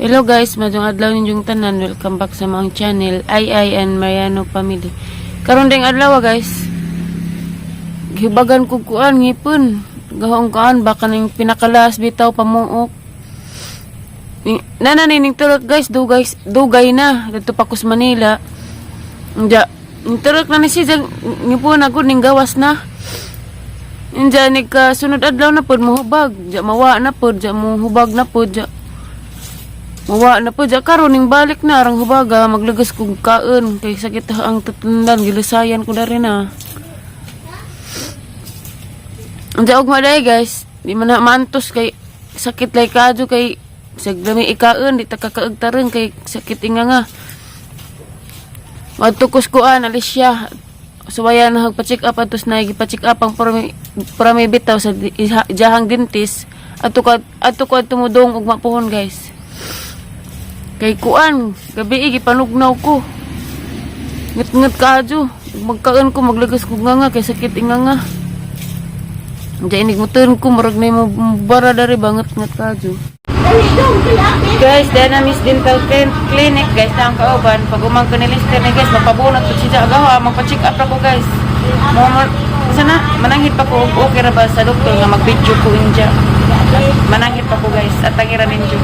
Hello guys, maayong adlaw ninyong tanan. Welcome back sa among channel, Ai Ai and Mariano Family. Karon ding adlaw, guys. Gihubagan ko kuan ngipon. Gahong kuan baka ning pinakalas bitaw pamuok. Nana ning tulok, guys, dugay dugay na didto pa ko sa Manila. Nya, ning tulok na ni siya ngipon na gud ning gawas na. Inja ni ka sunod adlaw na pod mohubag, ja mawa na pod, ja mohubag na pod, ja mawa na po, ja karon ning balik na arang hubaga, maglagas kog kaon kay sakit ang tatundan, gilusayan ko na rin ah. Anja og maday, guys, di man na maantos kay sakit lay kadyo kay sa dami ikaon di ta kakaag tareng kay sakit inga nga. Madto ko kuan Alicia. Suwayan na pa-check up atos na gipa-check up ang para may bitaw sa jahang dentist ato ka tumudong og mapuhon, guys. Kay kuan, gabi gipanugnaw ko. Ngut-ngut kaadyo. Magkaon ko, maglagas ko nga nga kay sakit inga nga. Diyan inig moturn ko, murag na mo bara dari banget ngut kaadyo. Guys, dahil na Miss Dental Clinic, guys, na ang kauban. Pag umang ko ni Lister na, guys, mapabunot po siya agawa, magpa-check up ra ko, guys. Mo sana mananghid pa ko og okay ra ba sa doktor nga mag-video ko inja. Mananghid pa ko, guys, at tangira ninyo.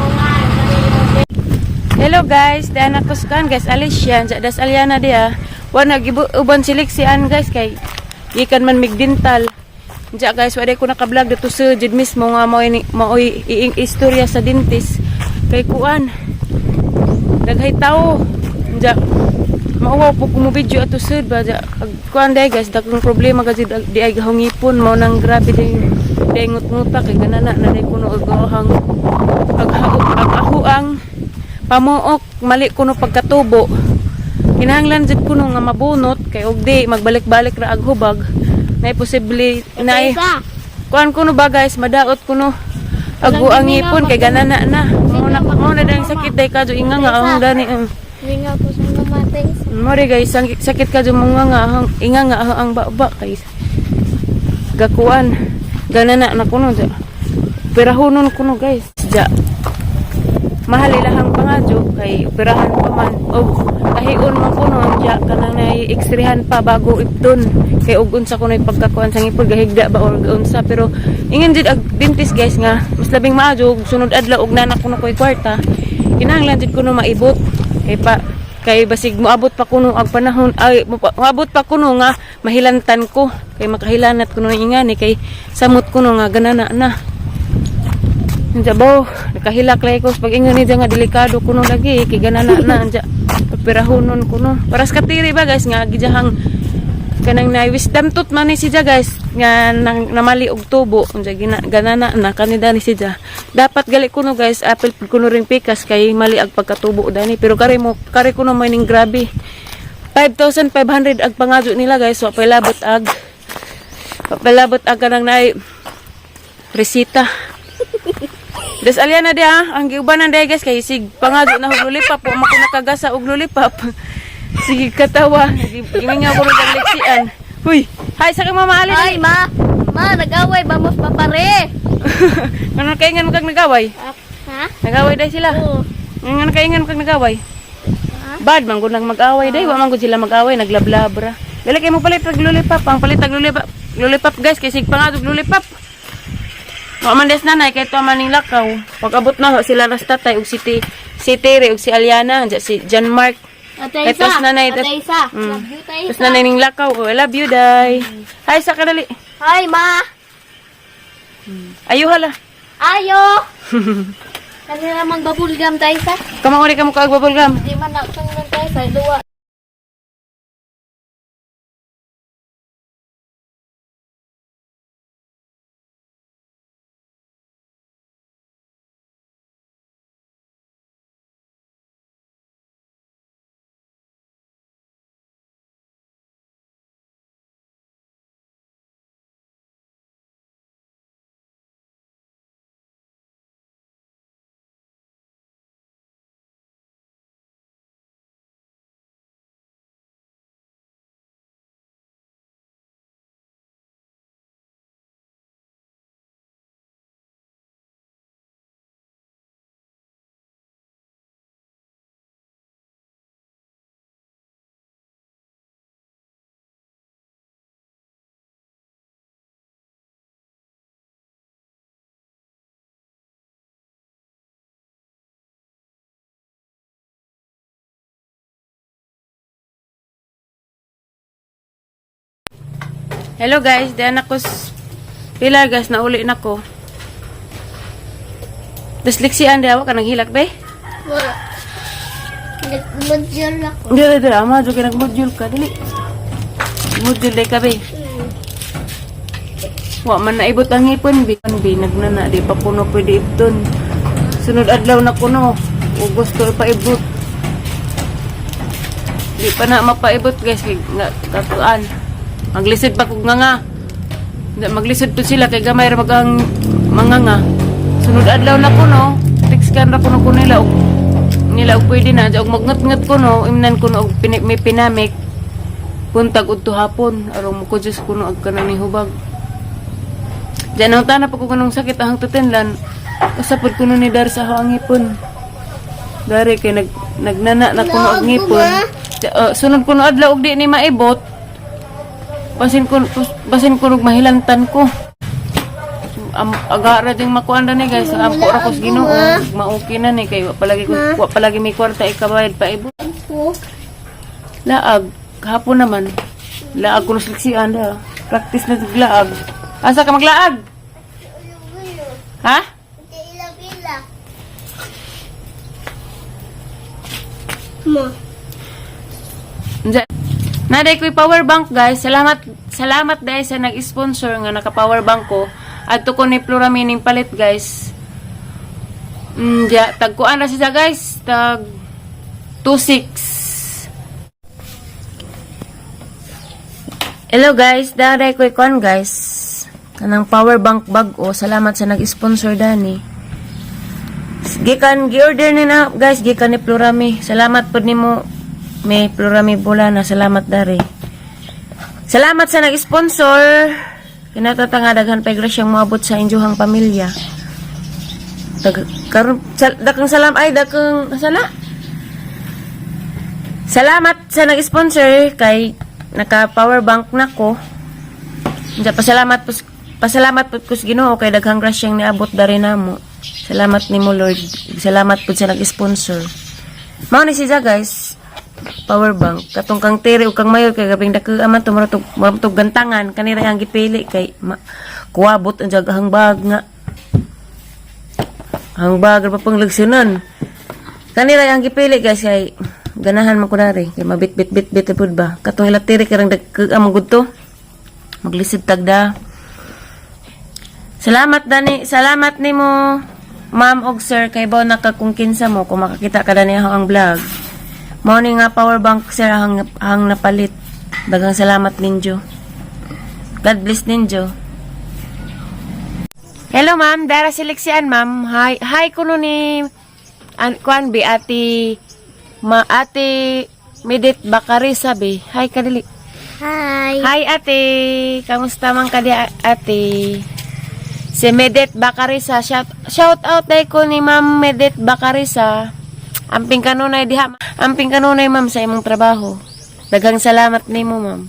Hello guys, dahil na kuskan guys, Alicia, das Aliana dia. Wa nag uban sileksian, guys, kay ikan man mig dental. Diya guys, wala ko naka-vlog dito sa jud mismo nga maoy iing istorya sa dentist kay kuan. Daghay tao. Diya mauwaw po ko mo video ato sud ba diya. Ag kuan day guys, dakong problema kasi di ay gahungipon mao nang grabe din di ay ngut-nguta kay ganana na day kuno og ahang ag ag ahuang pamuok, mali kuno pagkatubo. Kinahanglan jud kuno nga mabunot kay og di magbalik-balik ra ag hubag nay posible nay Isa. Kuan kuno ba, guys, madaot kuno ag ang ngipon kay ganana na mo na dang sakit day kadyo inga nga ang dani ang Hindi nga po siya namatay. Mo re guys, sakit, sakit kadyo mo nga ang inga nga ang baba kay gakuan ganana na kuno ja perahonon kuno, guys, ja mahal ilahang pangadyo kay operahan pa man og tahion man kuno ja kanang nay x-rayhan pa bago ipton kay og unsa kuno pagkakuan sa ngipon, gahigda ba or unsa. Pero ingon jud ag dentist, guys, nga mas labing maayo og sunod adlaw og nana kuno koy kwarta, kinahanglan jud kuno maibot kay pa kay basig moabot pa kuno ag panahon ay moabot pa kuno nga mahilantan ko kay makahilanat kuno ingani kay samot kuno nga ganana na. Anja bo, nakahilak lagi ko pag ingon niya nga delikado kuno lagi kay ganana na anja perahonon kuno. Paras katiri ba, guys, nga gijahang kanang na wisdom tooth man ni siya, guys, nga nang, namali og tubo unja gina, ganana na kanida ni siya. Dapat gali kuno, guys, apil pud kuno ring pikas kay mali ag pagkatubo dani, pero kare mo kare kuno may ning grabe 5,500 ag pangadyo nila, guys, wa palabot ag kanang naay resita. Des alya na dia, ang giubanan dia, guys, kay sig pangadyo na og lollipop, wa man ko nakagasa og lollipop. Sige katawa, gimingaw ko rin ang leksian. Huy, hi sa kang mama Ali. Ay, ma! Ma, nag-away. Vamos pa pare. Ano kaingan mo kag nagaway? Ha? Nagaway dai sila. Oo. Ngano kaingan mo kag nagaway? Ha? Bad man gud nang mag-away dai, wa man gud sila mag-away, naglablabra. Dali kay mo palit og lollipop, ang palit og lollipop, lollipop, guys, kay sig pangad og lollipop. Wa man des nanay kay tuwa man ning lakaw. Pag abot na sila ras tatay og si Tere og si Aliana, anja si John Mark. Ate Kay Isa. tos nanay, Ate Isa. Love you, Ate Tapos Isa. nanay ning lakaw, oh, I love you day. Hi sa kadali. Hi, ma! Ayo hala. Ayo! Kanila mang bubblegum, Ate Isa. Kamauri ka mo kaag bubblegum. Di man na tungnon tayo sa luwa. Hello guys, diyan ako pila guys, nauli na ko. Tapos liksian diha ka naghilak be? Wala. Nagmudyol ako. Dili dili ama jud kay nagmodyul ka dili. Modyul day ka be. Wa man naibot ang ngipon bi, bi nagnana di pa kuno pwede ibton. Sunod adlaw na kuno ug gusto ipaibot. Di pa na mapaibot guys kay nga katuan. Maglisod pa kog nga nga. Maglisod to sila kay gamay ra mag ang mga nga. Sunod adlaw na kuno, text kan ra kuno ko nila og nila og pwede na og magngatngat kuno, imnan kuno og may pinamik. Puntag udto hapon aron mo ko Diyos kuno ag kanan ni hubag. Diyan ang tana pag kanong sakit ahang tutinlan. Usapod kuno ni dar sa ang ngipon. Dari kay nagnana na kuno og ngipon. Sunod kuno adlaw og di ni maibot. Basin ko og mahilantan ko. Agara ding makuan ni guys. Ampo ra ko sa Ginoo. Mauki na ni kay wa palagi may kwarta ikabayad pa ibot. Ako. Laag hapon naman. Laag kuno sa liksian da. Practice na og laag. Asa ka maglaag? Ha? Ila-ila. Ma. Naday ko'y power bank guys. Salamat salamat dahil sa nag-sponsor nga naka power bank ko. Adto ko ni Flora Mining palit guys. Ja, tagkuan na siya guys. Tag 26. Hello guys, daray ko'y kuan guys. Kanang power bank bag-o. Salamat sa nag-sponsor dani. Gikan gi-order ni na guys, gikan ni Plurami. Salamat pod nimo may Plurami Bulana, salamat dari. Salamat sa nag-sponsor. Kinatata nga daghan pay grasyang moabot sa inyohang pamilya. Dag karon sal, dakang salam ay dakang sana. Salamat sa nag-sponsor kay naka power bank na ko. Diya, pasalamat po kus Ginoo kay daghang grasyang niabot dari namo. Salamat nimo Lord. Salamat pud sa nag-sponsor. Mao ni siya guys. Power bank katong kang Tere ug kang Mayor kay gabing dako aman to mura tog gantangan kanira ang gipili kay kuwabot ang jag ang bag nga. Ang bag ra pa pang lagsunan. Kanira ang gipili guys kay ganahan man ko dari kay mabit bit bit bit pud ba. Katong ila Tere karang dako amang gudto. Maglisod tagda. Salamat dani, salamat nimo ma'am og sir kay baw nakakungkinsa mo kung makakita ka dani ako ang vlog. Mao ni nga power bank sir ang napalit. Daghang salamat ninyo. God bless ninyo. Hello ma'am, dara seleksian ma'am. Hi, hi kuno ni an kuan bi ate ma ate Medit Bakari sabi. Hi kadili. Hi. Hi ate, kamusta man ka di ate? Si Medet Bakarisa, shout out day ko ni Ma'am Medet Bakarisa. Amping kanunay diha, amping kanunay ma'am sa imong trabaho. Daghang salamat nimo ma'am.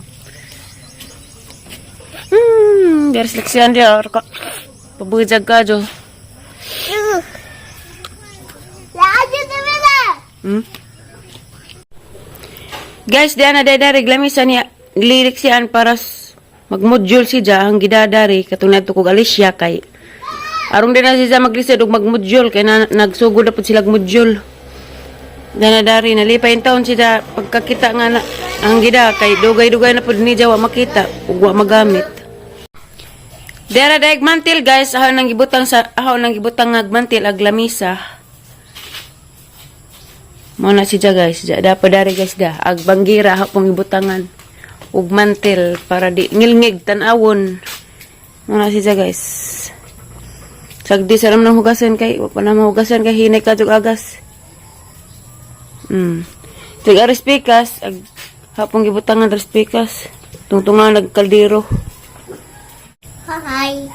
There's leksyon di or ko. Pabujag ka jo. Lahat na. Guys, di ana day dari glamisa niya liriksian para magmodule si Ja ang gidadari katong nato kog Alicia kay arong di na si Ja maglisod og magmodule kay na, nagsugod na pud sila module. Dana dari nalipay in taon si Ja pagkakita nga na, ang gida kay dugay-dugay na pud ni Ja wa makita ug wa magamit. Dera daig mantil guys, aho nang gibutang sa aho nang gibutang nga mantil ag lamisa. Mao na siya guys, ja dapat dari guys da ag banggira hapong ibutangan ug mantel para di ngilngig tan-awon. Mao na siya guys. Sagdi sa ng hugasan kay wa pa na mahugasan kay hinay ka jug agas. Tig aris pikas ag hapong gibutangan aris pikas. Tungtungan nagkaldero. Hi.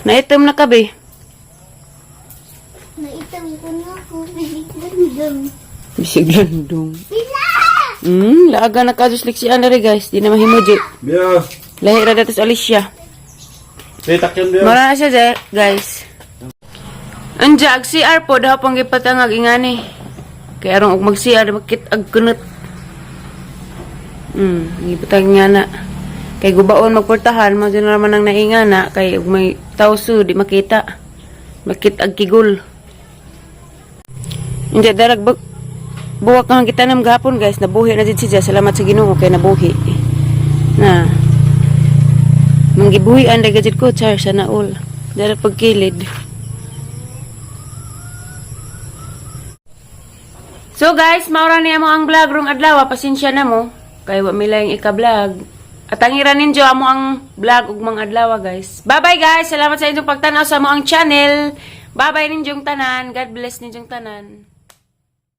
Naitom na ka be. Naitam ko na ako. Bisiglandong. Bisiglandong. Bila! Laaga na ka jus liksian diri guys, di na mahimuji. Biya. Lahi ra datos Alicia. Hey, takyan biya. Mara na siya guys. Anja, ag CR po, daw pang gipatangag ingani. Kaya arong og mag CR, makit ag kunot. Gipatangag nga na. Kay gubaon magportahan mo din naman ang naingana kay ug may tawso di makita. Makita ang kigul. Hindi darag buwak ang gitanam gahapon, guys, nabuhi na jud siya. Salamat sa Ginoo kay nabuhi. Na. Manggibuhian ra gajud ko char sa naol. Dara pagkilid. So guys, maura niya mo ang vlog rong adlaw. Pasensya na mo. Kay wa mi laing ika-vlog. At ang ira ninyo amo ang vlog ug mga adlaw, guys. Bye-bye, guys. Salamat sa inyong pagtan-aw sa amo ang channel. Bye-bye ninyong tanan. God bless ninyong tanan.